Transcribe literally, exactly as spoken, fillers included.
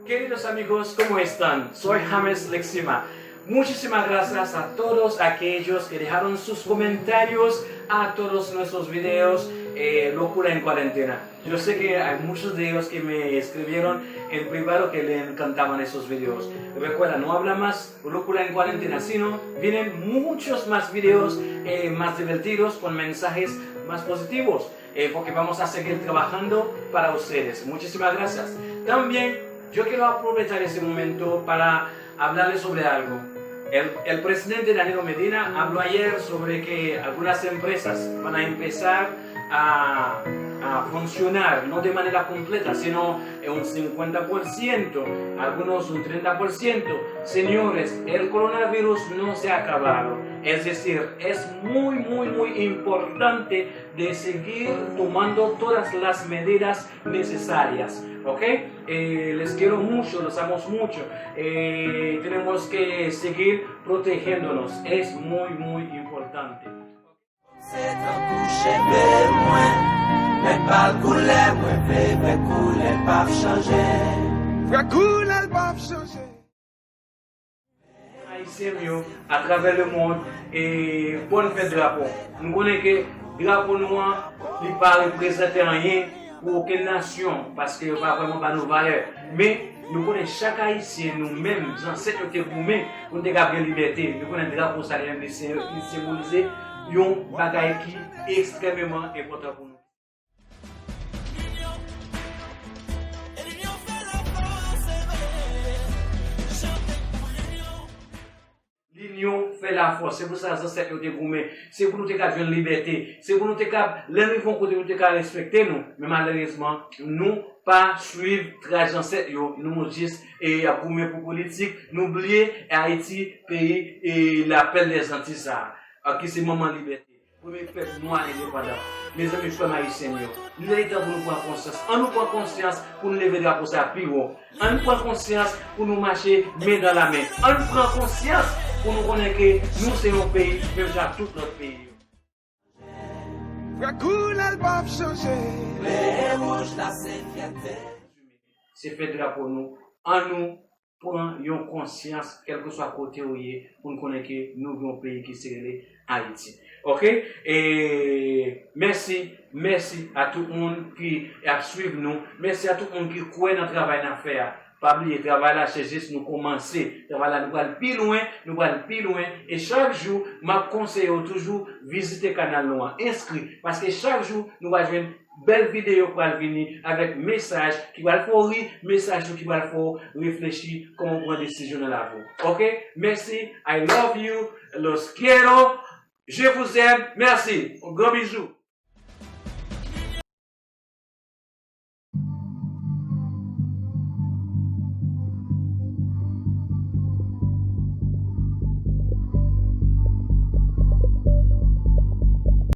Queridos amigos, ¿cómo están? Soy James Lexima. Muchísimas gracias a todos aquellos que dejaron sus comentarios a todos nuestros videos, eh, Locura en Cuarentena. Yo sé que hay muchos de ellos que me escribieron en privado que le encantaban esos videos. Recuerda, no habla más Locura en Cuarentena, sino vienen muchos más videos, eh, más divertidos, con mensajes más positivos, eh, porque vamos a seguir trabajando para ustedes. Muchísimas gracias. También yo quiero aprovechar ese momento para hablarles sobre algo. El, el presidente Danilo Medina habló ayer sobre que algunas empresas van a empezar a, a funcionar, no de manera completa, sino en un cincuenta por ciento, algunos un treinta por ciento. Señores, el coronavirus no se ha acabado. Es decir, es muy, muy, muy importante de seguir tomando todas las medidas necesarias, ¿ok? Eh, les quiero mucho, los amo mucho. Eh, tenemos que seguir protegiéndonos, es muy, muy importante. Se tankou cheve mwen, men pa l koulè mwen vle, vre koulè l p ap chanje. Vre koulè l p ap chanje. Ayisyen m yo, atravè lemonn, e bòn fèt drapo. Nou konnen ke drapo nou an, li pa reprezante anyen pou okenn nasyon, paske yo pa vrèman ba nou valè. Men, nou konnen chak Ayisyen, nou menm, zansèt yo te goumen pou n te kab gen libète. Nou konnen drapo sa li menm, li se-, li senbolize yon bagay ki ekstrèmeman enpòtan pou nou. Linyon fè lafòs. Se pou sa zansèt yo te goumen. Se pou nou te ka jwenn libète. Se pou nou te ka, lè n rive yon kote, nou te ka respekte nou. Men malerezman, nou pa swiv tras zansèt yo. Nou jis, e, ap goumen pou politik. Nou bliye Ayiti, peyi, e, lapèl dèzanti sa a, ki se manman libète. Premye pèp nwa endepandan. Mezanmi, frè m ayisyen m yo, li lè li tan pou nou pran konsyans. Ann nou pran konsyans pou nou leve drapo sa a pi wo. Ann pran konsyans pou nou mache men dan la men. Ann pran konsyans pou nou konnen ke nou se yon peyi, menm jan ak tout lòt peyi yo. Vre koulè l p ap chanje. Ble e wouj la se fyète. Se fè drapo nou. Ann nou pran yon konsyans, kèlkeswa kote w ye, pou n konnen ke nou gen yon peyi ki se rele Ayiti. Oke? E mèsi, mèsi a tout moun ki ap swiv nou. Mèsi a tout moun ki kwè nan travay n ap fè a. Pa bliye, travay la, se jis nou kòmanse. Travay la, nou pral pi lwen, nou pral pi lwen. E chak jou, m ap konseye w toujou vizite kanal nou an. Enskri, paske chak jou, nou va jwenn bèl videyo pral vini avèk mesaj ki pral fè w ri, mesaj tou ki pral fè w reflechi kòman w pran desizyon nan lavi w. Oke? Mèsi. I love you. Los quiero. Je vous aime. Mèsi. Yon gran bizou.